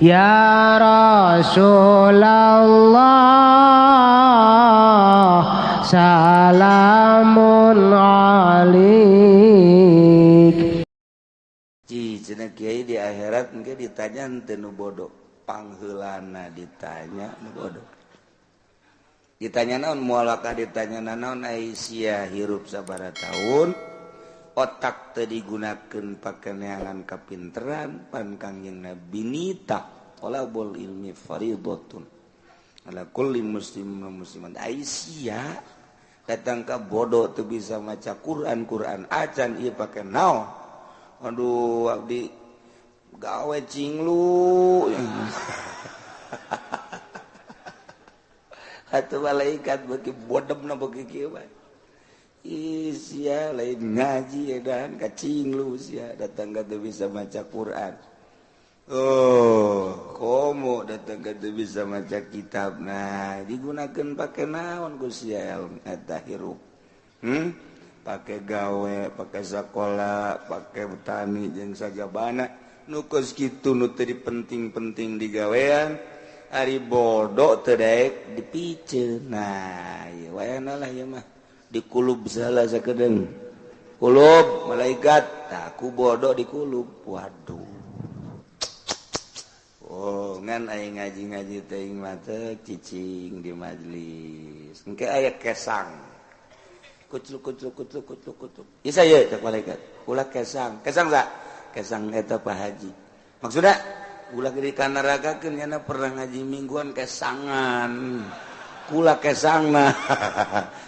Ya Rasulullah salamun alik. Cenah kiai di akhirat engke ditanya henteu nu bodoh, pangheulana ditanya nu bodoh. Ditanya naon moalakah ditanya naon ai sia hirup sabaraha tahun, otak teu digunakeun pake neangan kapinteran pan Kangjeng Nabi nita talabul ilmi fardhatun ala kulli muslimin wa muslimat. Ai sia datang ka bodoh teu bisa maca Quran, Quran acan ieu pake naon. Aduh abdi gawe cinglu. Atuh malaikat beuki bodemna beuki kieu bae. Ih sia lain ngaji edan ka cinglu sia datang ka teu bisa maca Quran. Oh, komo datang ka teu bisa maca kitab. Nah, digunakeun pake naon ku sia eta hirup. Pakai gawe, pakai sekolah, pakai petani jeung sajabana. Nu kos kitu nu teu penting-penting digawean, ari bodoh teu daek dipiceun. Nah, ieu wayahna lah ieu mah dikulub salah sakedeung. Kulub malaikat, tah ku bodoh dikulub. Waduh. Oh, ngan aing ngaji-ngaji teuing mah teu cicing di majelis. Engke aya kesang. Kucluk kucluk kucluk kucluk kucluk. Isa ye cak malaikat. Ulah kesang. Kesang sa? Kesang eta Pak Haji. Maksudna ulah di kanarakakeun nyana pernah ngaji mingguan kesangan. Kula kesangna.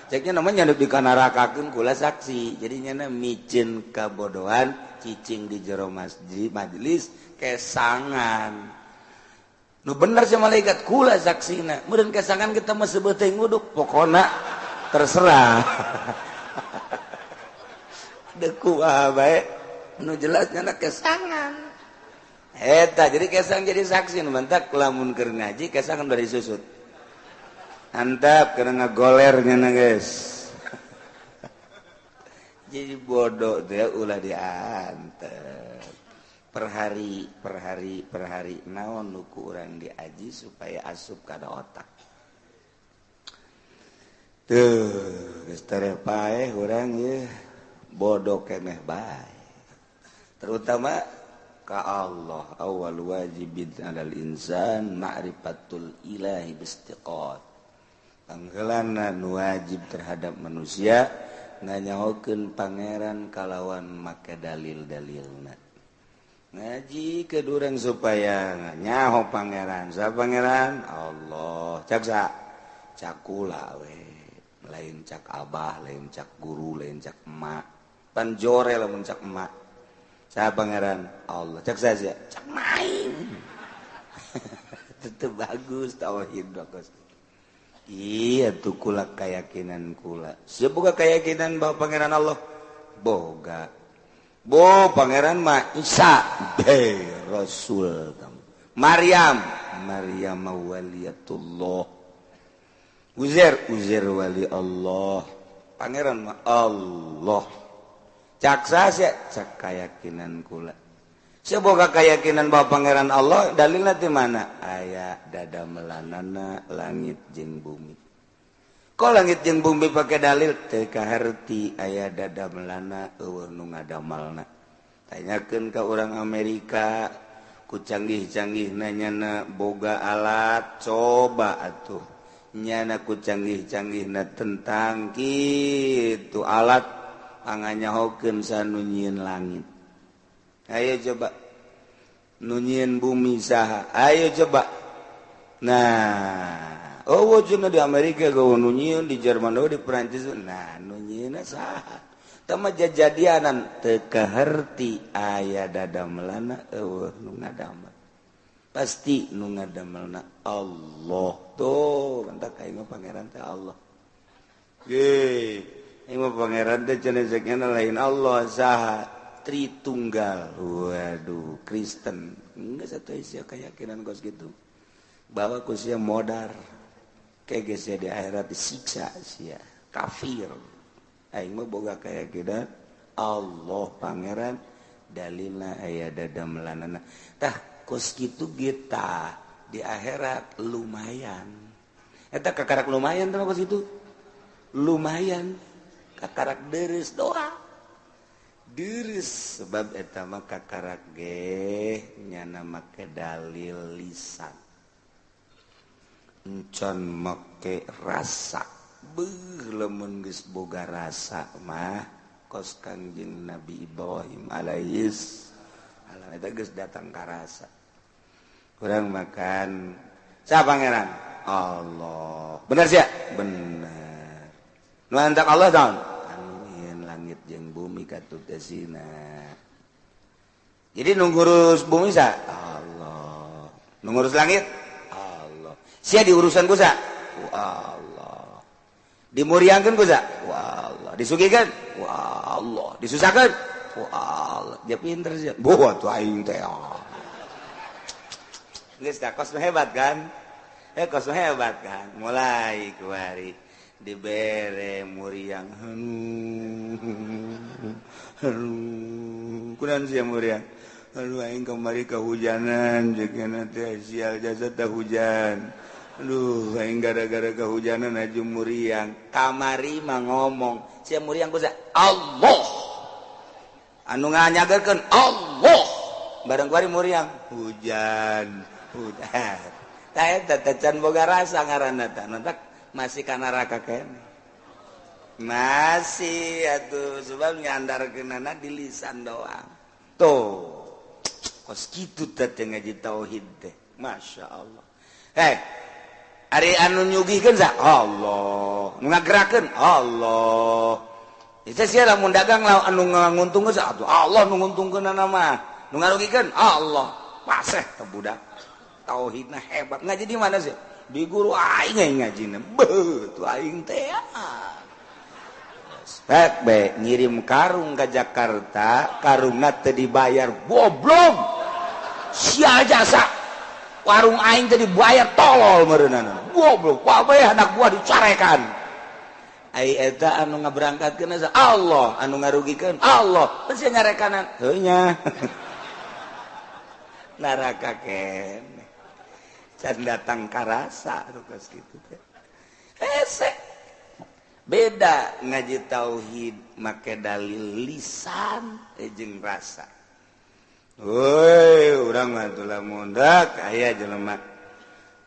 Ceknya namanya nyana di kanarakakeun kula saksi. Jadi nyana miceun kabodohan cicing di jero masjid majelis kesangan. Nu bener si malaikat kula saksina. Meureun kesangan kita mah sebeuteung nguduk pokona terserah. Deku bae nu jelas nyana kesangan. Eta jadi kesang jadi saksi nu mantak lamun keur ngaji kesangan bari susut. Antap keur ngagoler nyana geus. Jadi bodoh teh ulah diantep. Per hari per hari per hari naon nu ku urang diaji supaya asup kana otak. Tuh, geus tereh paeh urang ye bodoh keneh bae. Terutama ka Allah awal wajibin alal insan ma'rifatul ilahi bistiqat. Panggeulanan wajib terhadap manusia nganyahokeun pangeran kalawan make dalil-dalilna. Ngaji ke durang supaya nyaho pangeran. Sa pangeran Allah. Cak sa cakula we. Lain cak abah, lain cak guru, lain cak emak. Pan jore lamun cak emak. Saya pangeran Allah. Cak saja, cak main. Tetep bagus tauhid bagus. Iya tuh kula keyakinan kula. Semoga keyakinan bahwa pangeran Allah boga. Bo pangeran mah Isa be Rasul. Maryam, Maryam waliyatullah. Uzair, Uzair wali Allah. Pangeran mah Allah. Cak saja, cak keyakinan kula. Semoga keyakinan bahwa pangeran Allah dalilna di mana? Aya dada melanana langit jeung bumi. Kok langit jeung bumi pakai dalil? Teu kaharti aya dada melana eueuh nu ngadamalna. Tanyakeun ka urang Amerika, ku canggih-canggih nanyana boga alat, coba atuh. Nyana ku canggih-canggihna tentang kitu alat anganyahokeun sanu nyieun langit. Ayo coba nu nyieun bumi saha? Ayo coba. Nah, oh cenah di Amerika geuh nu nyieun, di Jerman di Perancis. Nah, nu nyieunna saha? Tah mah jajadianan teu kaharti aya dadamelana eueuh nu ngadamel. Pasti nu ngadamelna Allah. Tuh, mantak aing mah pangeran teh Allah. Ge, aing mah pangeran teh cenah cekna lain Allah saha? Tritunggal. Waduh, Kristen. Enggak satu sia keyakinan kos gitu. Bahwa ku sia modar. Kege sia di akhirat disiksa sia, kafir. Aing mah boga keyakinan Allah pangeran dalilna aya dadamelanana. Tah Kos kitu kita di akhirat lumayan. Eta kakarak lumayan teh kos kitu. Lumayan kakarak deres doa. Deres sebab eta mah kakarak ge nyana make dalil lisan. Encan make rasa. Beuh lamun geus boga rasa mah kos Kangjeng Nabi Ibrahim alaihis salam eta geus datang ka rasa. Kurang makan siapa pangeran? Allah. Bener sia? Bener. Nu antak Allah daun? Amin langit jeung bumi katut desina. Jadi nu ngurus bumi sa? Allah. Nu ngurus langit? Allah. Sia diurusan ku sa? Ku Allah. Dimuriangkeun ku sa? Ku Allah. Disugihkeun? Ku Allah. Disusahkeun? Ku Allah. Dia pinter sia. Boh atuh aing teh. Geus tah kos hebat kan? Kos hebat kan? Mulai kuari dibere muriang. Kunaon sia muriang? Aduh aing kamari kahujanan jeung teh sial jasa teh hujan. Aduh aing gara-gara kehujanan aju muriang. Kamari mah ngomong, sia muriang ku Allah. Anu nganyageurkeun Allah. Bareng kuari muriang hujan. Hujan. Tah eta teh can boga rasa ngaranna teh. Nantak masih ka neraka keneh. Masih atuh sebab nyandarkeunana di lisan doang. Tuh. Kos kitu teh ngaji tauhid teh. Masya Allah. Hei, ari anu nyugihkeun sa? Allah. Nu ngagerakeun? Allah. Itu sia lamun dagang lamun anu nguntungkeun sa? Atuh Allah nu nguntungkeunana mah. Nu ngarugikeun? Allah. Paseh teh budak. Tauhidna hebat. Ngaji di mana sih? Di guru aing aing ngajina. Beuh, tuh aing teh. Spek be ngirim karung ke Jakarta, karungna teu dibayar. Goblok. Sia jasa. Warung aing teu dibayar tolol meureunana. Goblok, kabeh anak gua dicarekan. Ai eta anu ngaberangkatkeun Allah, anu ngarugikeun Allah. Teu sia nyarekanan. Heuh nya. Neraka keneh. Can datang karasa kos kitu teh. Hese. Beda ngaji tauhid make dalil lisan jeung rasa. Woi, urang mah tuh lamun dak aya jelema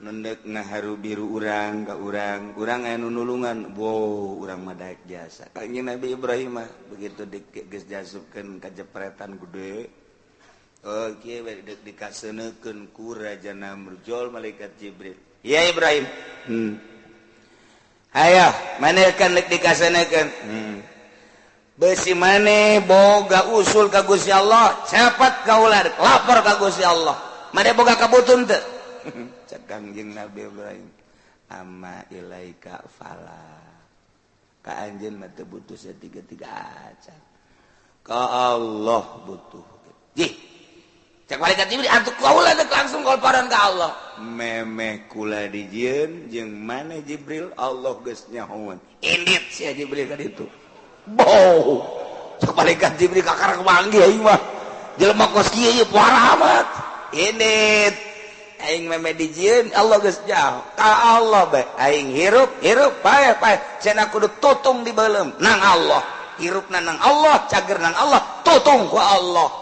nendek ngaharu biru urang ka urang, urang aya nu nulungan, wow, urang mah daek jasa. Kanjeng Nabi Ibrahim mah begitu geus diasupkeun ka jepretan gede. Oke, dek dikaseunekeun ku Raja Namrud malaikat Jibril. Ya Ibrahim. Hayo, maneh kan dek dikaseunekeun. Besi maneh boga usul ka Gusti Allah, cepat kaula lapor ka Gusti Allah. Maneh boga kabutun teu? Cek Kangjeng Nabi Ibrahim, amma ilaika fala. Ka anjeun mah teu butuh satiga-tiga acan. Ka Allah butuh. Jih. Cek malaikat Jibril atuh kaula dek langsung kolparan ka Allah. Memeh kula dijieun jeung maneh Jibril Allah geus nyahoan. Indit sia Jibril ka ditu. Bow. Cek malaikat Jibril kakara manggih aing mah. Jelema kos kieu ieu parah amat. Indit. Aing memeh dijieun Allah geus nyaho. Ka Allah bae aing hirup hirup paeh paeh cenah kudu tutung di beuleum nang Allah. Hirupna nang Allah, cager nang Allah, tutung ku Allah.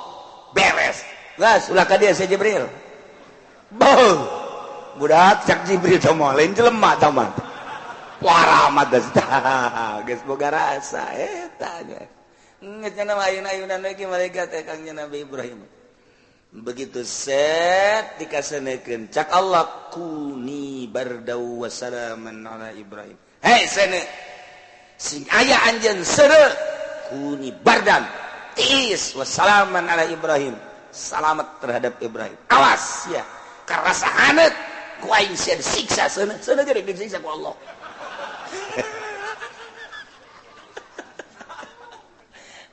Beres. Gas ulah ka dia si Jibril. Beuh. Budak cak Jibril teh mah lain jelema tah mah. Parah amat geus geus boga rasa eta ge. Geus nya mah ayeuna-ayeuna we malaikat teh Kangjeng Nabi Ibrahim. Begitu set dikasenekeun cak Allah kuni bardau wa salaman ala Ibrahim. Hei sene. Sing aya anjeun seuneu kuni bardan tiis wa salaman ala Ibrahim. Selamat terhadap Ibrahim. Awas ya, karasa hanet ku aing sia disiksa seuneu. Seuneu ge disiksa ku Allah.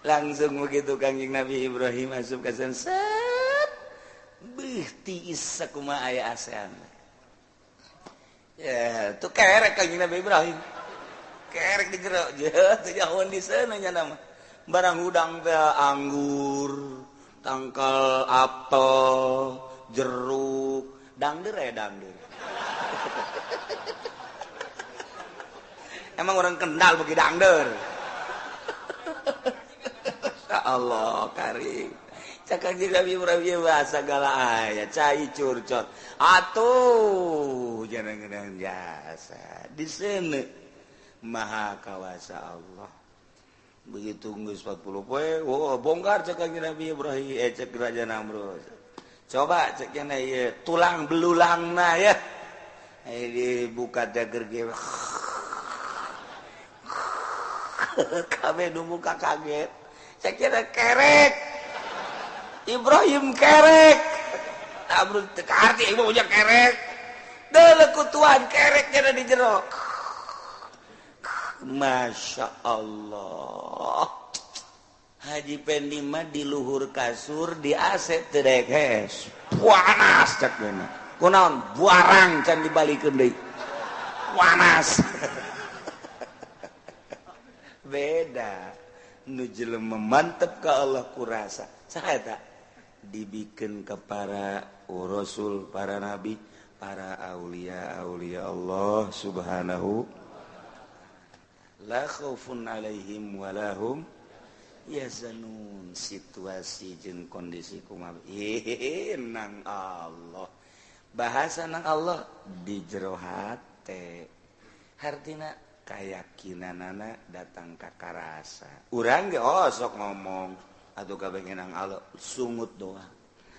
Langsung begitu Kangjeng Nabi Ibrahim asup ka set. Beuh tiis sakumaha aya ASEAN. Ya, tuh kerek Kangjeng Nabi Ibrahim. Kerek di jero, teu jauhan di seuneu nya mah. Barang hudang teh anggur, tangkal apel, jeruk, dangder ya dangder. Emang orang Kendal bagi dangder. Ya Allah karim. Cakang Nabi Ibrahim bahasa segala aya cai curcot. Atuh jangan jasa di sini maha kawasa Allah. Begitu geus 40 poe, oh bongkar cek Nabi Ibrahim, cek Raja Namrud. Coba cek nya ieu tulang belulangna ya. Dibuka dager ge. Kabeh nu muka kaget. Cek nya kerek. Ibrahim kerek. Namrud teu kaarti ieu mah kerek. Deuleu ku Tuhan kereknya di jero. Masya Allah. Haji Pendi mah di luhur kasur di AC teu daek hes. Panas cak geuna. Kunaon buarang can dibalikeun deui. Panas. Beda. Nu jelema mantep ka Allah kurasa. Saha eta? Dibikeun ka para rasul, para nabi, para aulia aulia Allah subhanahu. La khaufun alaihim walahum yazanun. Situasi jeung kondisi kumaha nang Allah, bahasa nang Allah di jero hate, hartina kayakinanana datang ka karasa. Urang ge oh sok ngomong atuh kabeh nang Allah sungut doang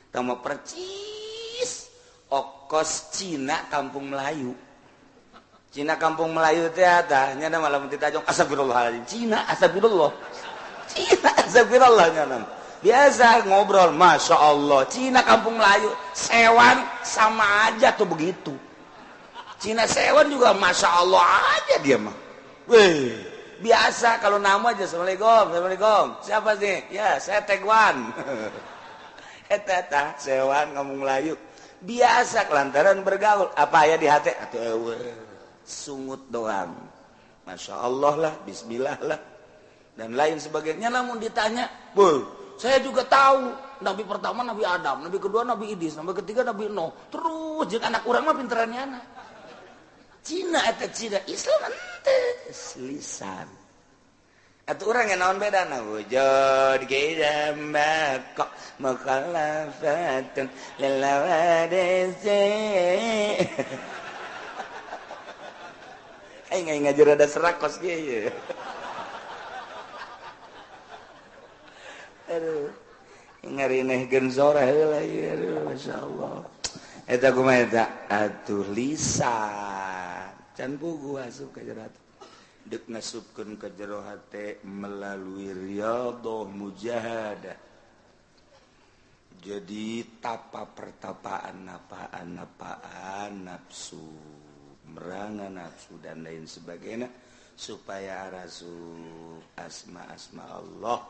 tama percis okos Cina kampung Melayu. Cina kampung Melayu teh tah nya malam ditajong astagfirullahaladzim. Cina astagfirullah. Cina astagfirullah nya. Biasa ngobrol Masya Allah. Cina kampung Melayu sewan sama aja tuh begitu. Cina sewan juga Masya Allah aja dia mah. Weh, biasa kalau nama aja Assalamualaikum, Assalamualaikum. Siapa sih? Ya, saya Tegwan. Eta tah sewan kampung Melayu. Biasa kelantaran bergaul. Apa ya di hati? Atuh eueuh. Sungut doang, Masya Allah lah, Bismillah lah, dan lain sebagainya. Namun ditanya, bu, saya juga tahu Nabi pertama Nabi Adam, Nabi kedua Nabi Idris, Nabi ketiga Nabi Nuh. Terus jeung anak urang mah pinterannya anak Cina eta Cina Islam ente lisan. Atuh urang yang naon bedana wujud qidam baqa mukhalafatun lil hawadisi. Aing ngajar ada serak kos ge ye. Aduh. Ngarinehkeun sora heula ieu aduh masyaallah. Eta kumaha eta? Atuh lisan. Can puguh asup ka jero hate. Deuk ngasupkeun ka jero hate melalui riyadhah mujahadah. Jadi tapa pertapaan napaan napaan nafsu, merangan nafsu dan lain sebagainya supaya rasul asma-asma Allah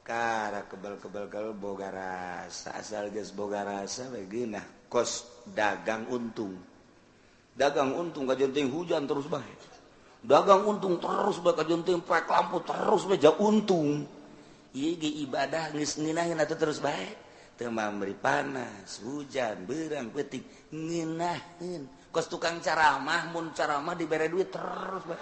kara kebal-kebal boga rasa asal geus boga rasa bae geunah kos dagang untung kajenting hujan terus bae dagang untung terus bae kajenting poek lampu terus bae ja untung ieu ge ibadah geus ngeunaheun atuh terus bae teu mamri panas hujan beurang peuting ngeunaheun kos tukang ceramah mun ceramah dibere duit terus bae.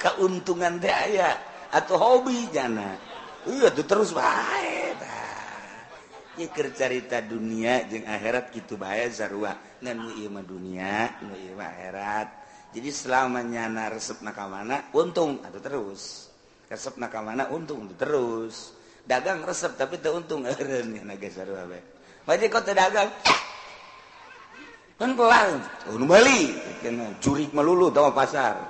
Keuntungan teh aya atau hobi jana. Iya tuh terus bae tah. Ieu keur carita dunia jeung akhirat kitu bae sarua. Ngan nu ieu mah dunia, nu ieu mah akhirat. Jadi selama nyana resepna ka mana untung atuh terus. Resepna ka mana untung atuh terus. Dagang resep tapi teu untung eureun nya ge sarua bae. Wajib kau dagang kan pelan, oh nu meuli, jurik melulu tau pasar,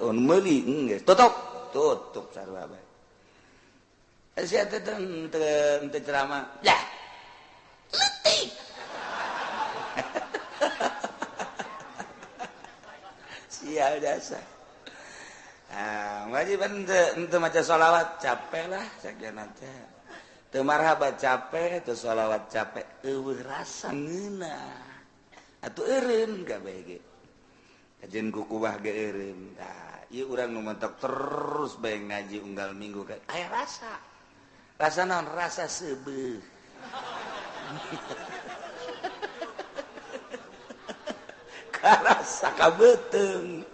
oh nu meuli, geus tutup, tutup sarua bae. Sia teh teu ceramah, ya, leutik. Sial jasa. Ah, wajib henteu maca sholawat capek lah sakieu teh. Teu marhaba capek, teu sholawat capek, eueuh rasa ngeunah. Atuh eureun kabeh ge. Kajeun kukuwah ge eureun. Tah, ieu urang nu mentok terus bae ngaji unggal minggu kan aya rasa. Rasa naon? Rasa seubeuh. Karasa kabeuteung.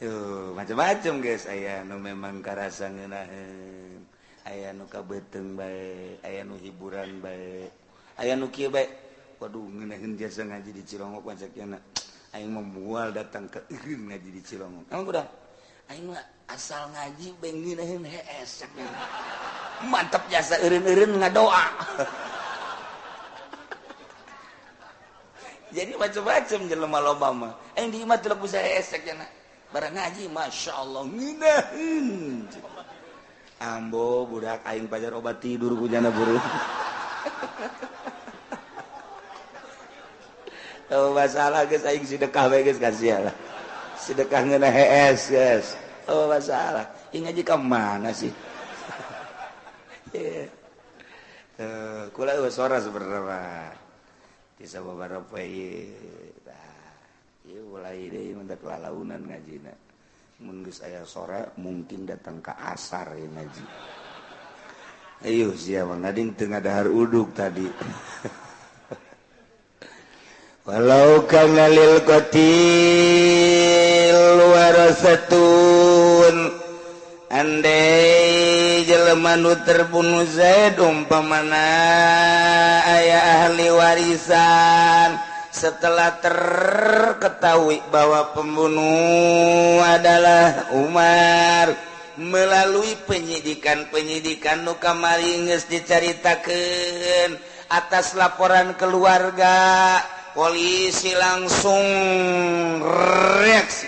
Yuh, macam-macam guys, aya nu memang karasa ngeunaheun, aya nu kabeuteung bae, aya nu hiburan bae, aya nu kieu bae. Waduh, ngeunaheun jasa ngaji di Cilongok mancakna. Aing mah moal datang ke eureun ngaji di Cilongok. Emang udah aing mah asal ngaji bae ngeunaheun hees cakna. Mantap jasa eureun-eureun ngadoa. Jadi macam-macam jelema loba mah. Aing di imah teu bisa hees cakna. Barang ngaji Masya Allah ngeunaheun. Ambo budak aing pajar obat tidur ku jana buru. Oh masalah geus aing sedekah bae geus kasihan lah. Sedekah ngeunah hees geus. Oh masalah. Ih ngaji ka mana sih? Kula eueuh sora sebenarnya. Ti sababaraha poe ieu. Tah, ieu mulai deui mun teh lalaunan ngajina. Mun geus aya sora mungkin datang ka asar ieu ngaji. Ayo sia mah ngading teu ngadahar uduk tadi. Walau kana lil qatil warasatun, andai jelema nu terbunuh Zaid umpamana aya ahli warisan, setelah terketahui bahwa pembunuh adalah Umar melalui penyidikan-penyidikan nu kamari geus dicaritakeun atas laporan keluarga, polisi langsung reaksi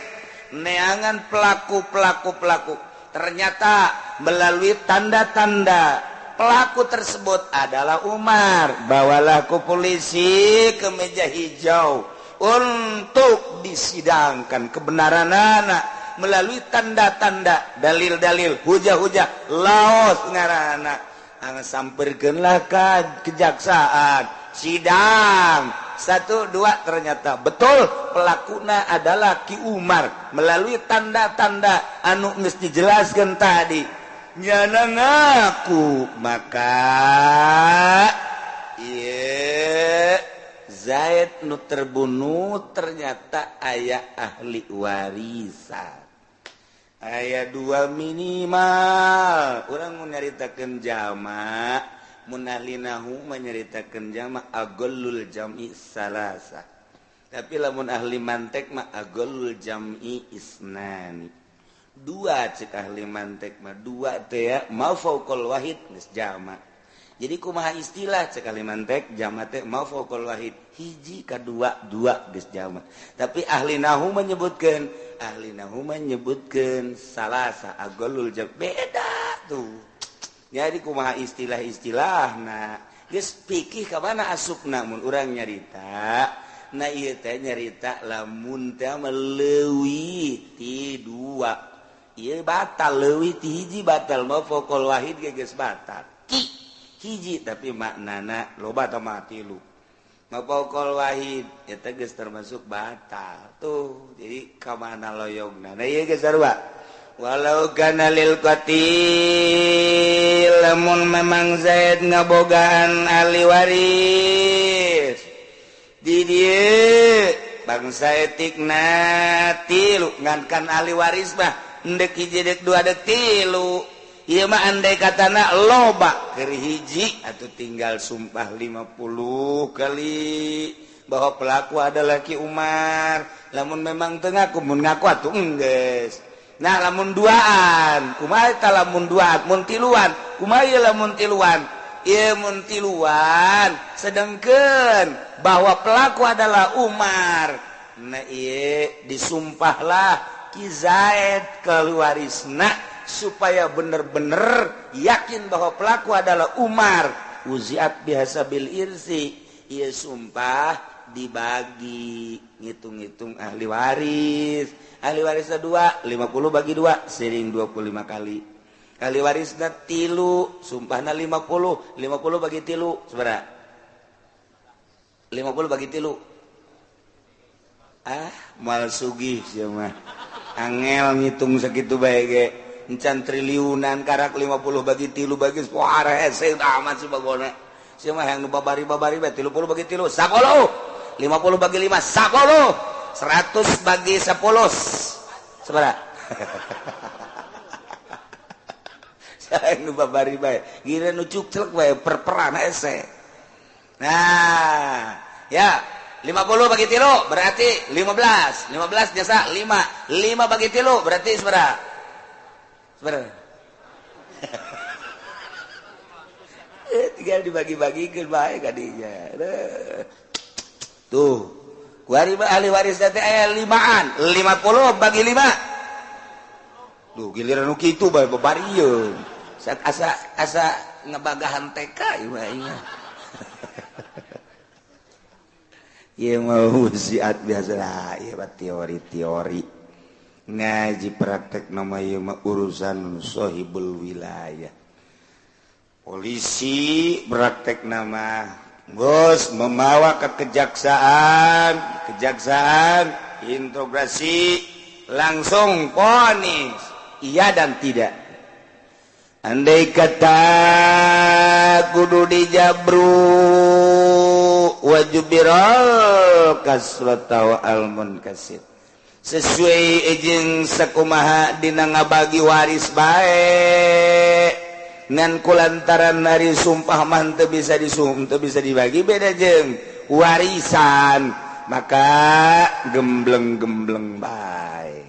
neangan pelaku-pelaku. Ternyata melalui tanda-tanda pelaku tersebut adalah Umar. Bawalah ke polisi ke meja hijau untuk disidangkan kebenaran anak melalui tanda-tanda, dalil-dalil, hujah-hujah laos ngarana. Samperkeunlah ka kejaksaan, sidang 1 2 ternyata betul pelakuna adalah Ki Umar melalui tanda-tanda anu geus dijelaskeun tadi. Nyana ngaku, maka ieu Zaid nu terbunuh ternyata aya ahli warisan. Aya 2 minimal. Urang mun nyaritakeun jamak, mun ahli nahu menyaritakeun jamak agallul jam'i salasa. Tapi lamun ahli mantek mah agallul jam'i isnani. 2 cek ahli mantek mah 2 teh ya ma fauqal wahid geus jamak. Jadi kumaha istilah cek ahli mantek jamak teh ma fauqal wahid hiji ka 2 2 geus jamak. Tapi ahli nahu menyebutkeun salasa agallul jam beda tuh. Jadi kumaha istilah-istilah nah geus pikih ka mana asupna mun urang nyarita. Nah ieu teh nyarita lamun teh leuwih ti 2. Ieu batal leuwih ti hiji batal ma fauqal wahid ge geus batal. Ki hiji tapi maknana loba tah mah tilu. Ma fauqal wahid eta geus termasuk batal tuh. Jadi ka mana loyogna. Nah ieu geus sarua. Walau kana lil qatil, lamun memang Zaid ngabogaan ahli waris di dieu bangsa etikna tilu, ngankan ahli waris mah endek hiji dek 2 dek 3. Ieu mah andai katana loba keur hiji atuh tinggal sumpah 50 kali bahwa pelaku adalah Ki Umar. Lamun memang teu ngaku, mun ngaku atuh enggeus. Nah lamun duaan kumaha eta lamun duaan mun tiluan kumaha ieu lamun tiluan ieu mun tiluan sedengkeun bahwa pelaku adalah Umar. Nah ieu disumpahlah Ki Zaid keluarisna supaya bener-bener yakin bahwa pelaku adalah Umar. Uziat bihasabil irsi, ieu sumpah dibagi ngitung-ngitung ahli waris. Ahli warisna 2, 50 bagi 2 sering 25 kali. Ahli warisna 3, sumpahna 50, 50 bagi 3 sabaraha? 50 bagi 3. Ah, moal sugih sia mah. Angel ngitung sakitu bae ge. Encan triliunan karak 50 bagi 3 bagi 10 hese amat si bagona. Si mah yang nu babari-babari bae 30 bagi 3 10, 50 bagi 5 10, 100 bagi 10. Sabaraha? Saya nu babari bae. Gila nu cukclek bae perperan hese. Nah, ya 50 bagi 3 berarti 15. 15 jasa 5. 5 bagi 3 berarti sabaraha? Sabaraha? Tinggal dibagi-bagikeun bae ka dinya. Tuh. Kuari ahli waris teh aya 5-an. 50 bagi 5. Duh, giliran nu kitu bae babarieun. Asa asa ngebagahan TK ieu mah ieu. Ieu mah wasiat biasa lah, ieu mah teori-teori. Ngaji praktek nama ieu mah urusan sohibul wilayah. Polisi praktek nama bos membawa ke kejaksaan, kejaksaan integrasi langsung vonis iya dan tidak. Andai kata kudu dijabru wajubiral kasrata wa almunkasir sesuai jeung sakumaha dina ngabagi waris bae ngan kulantaran nari sumpah mah teu bisa disum teu bisa dibagi beda jeung warisan maka gembleng-gembleng bae.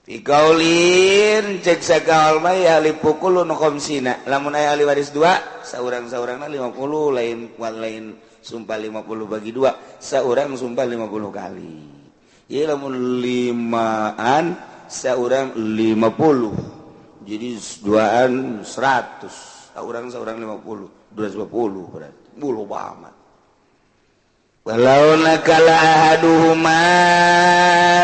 Dikaulin cek sakaol mah ya ahli pukul nu khamsina lamun aya ahli waris 2 saurang-saurangna 50 lain lain sumpah 50 bagi 2 saurang sumpah 50 kali. Ieu lamun 5-an saurang 50 jadi 2-an 100 saurang-saurang 50 250 berarti bulu amat. Walau nakala ahaduhuma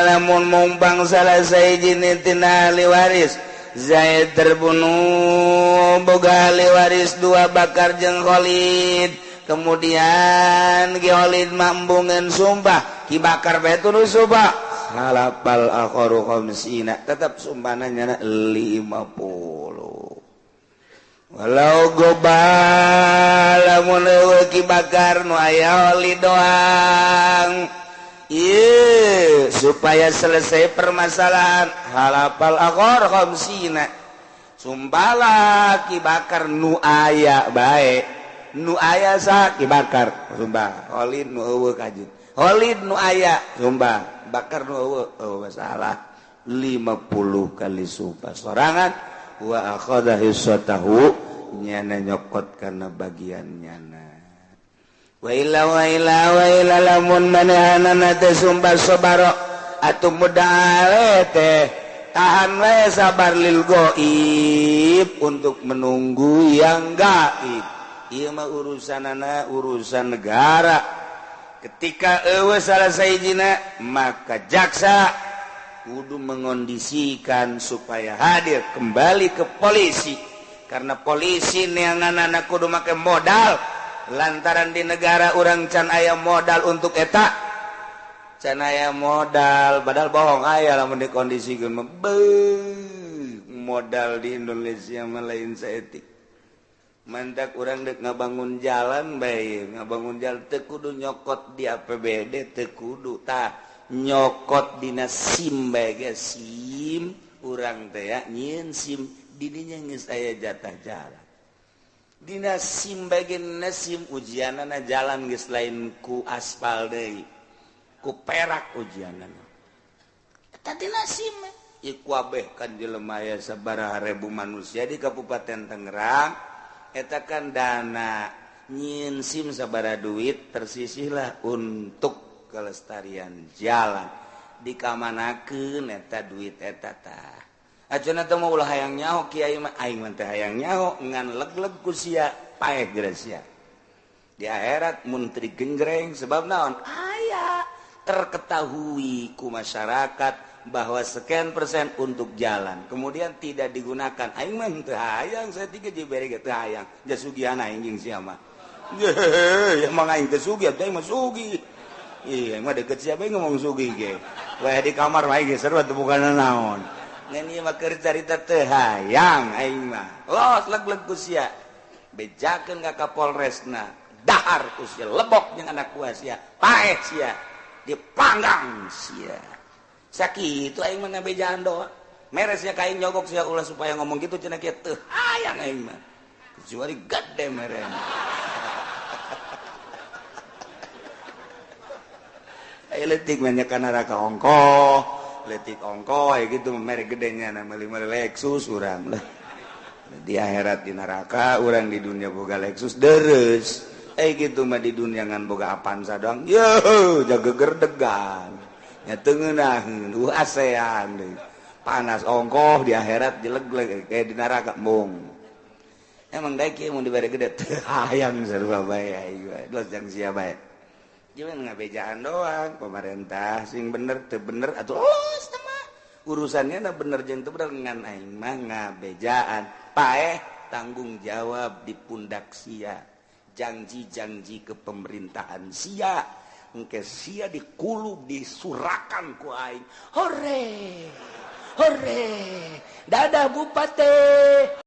lamun mumpang salah sahiji tina ahli waris Zaid terbunuh boga ahli waris 2 Bakar jeung Khalid kemudian Ki Khalid mambungeun sumpah Ki Bakar bae tuluy sumpah halapal akharu khamsina tetap sumpahna nyana 50. Walau goba lamun eueuh Ki Bakar nu aya oli doang ieu supaya selesai permasalahan halapal akhor khamsina sumpahlah Ki Bakar nu aya bae nu aya sa Ki Bakar sumpah Khalid nu eueuh kajut Khalid nu aya sumpah Bakar nu eueuh eueuh masalah 50 kali sumpah sorangan wa akhadha hissatahu nyana nyokot karena bagian nyana wa illa wa illa wa illa lamun manehanana teh sumpah sabaro atuh mudaale teh tahan we sabar lil gaib untuk menunggu yang gaib. Ieu mah urusanana urusan negara. Ketika eueuh salah sahijina maka jaksa kudu mengondisikan supaya hadir kembali ke polisi karena polisi neanganana kudu make modal lantaran di negara urang can aya modal untuk eta can aya modal padahal bohong aya lamun dikondisikeun mah modal di Indonesia mah lain saeutik mantak urang dek ngabangun jalan bae ngabangun jalan teu kudu nyokot di APBD teu kudu tah nyokot dina SIM bae ge SIM urang teh ya nyieun SIM didinya geus aya jatah jalan dina SIM bae ge SIM ujianana jalan geus lain ku aspal deui ku perak ujianana eta dina SIM ieu kabeh kan jelema aya sabaraha ribu manusia di Kabupaten Tangerang eta kan dana nyieun SIM sabaraha duit tersisihlah untuk kelestarian jalan dikamanakeun eta duit eta tah ajeuna teh mah ulah hayang nyaho kiai mah aing mah teh hayang nyaho ngan leg-leg ku sia paeh geura sia di akhirat mun teu digenjreng sebab naon aya terketahui ku masyarakat bahwa sekian persen untuk jalan kemudian tidak digunakan aing mah teu hayang saya tiga dibere ge teu hayang jasugihan aing jeung sia mah ye emang aing teu sugih aing mah sugih. Iya, mah deket siapa yang ngomong sugih ge. Wah di kamar mah ge seru atuh bukan naon. Ngan ieu mah keur carita teu hayang aing mah. Los leg-leg ku sia. Bejakeun ka Kapolresna, dahar ku sia, lebok jeung anak buah sia, paeh sia, dipanggang sia. Sakitu aing mah ngabejaan doa. Meres sia ka aing nyogok sia ulah supaya ngomong gitu cenah kieu teu hayang aing mah. Kecuali gede meren. Ayo letik banyak kana neraka ongkoh, letik ongkoh ya gitu merek gedenya na meuli-meuli Lexus urang lah. Di akhirat di neraka, urang di dunia boga Lexus deres. Gitu mah di dunia ngan boga Avanza doang. Yo, jaga gerdegan. Nya teu ngeunaheun, ASEAN deui. Panas ongkoh di akhirat jeleg kayak di neraka mung. Emang daek ieu mun dibere gede teu hayang sarua bae aing mah. Dos jang sia bae. Jangan ngabejaan doang pemerintah sing bener teu bener atuh los teh mah. Urusannya na bener jeung teu bener ngan aing mah ngabejaan. Paeh tanggung jawab di pundak sia. Janji-janji kepemerintahan sia. Engke sia dikulub disurakan ku aing. Hore. Hore. Dadah bupati.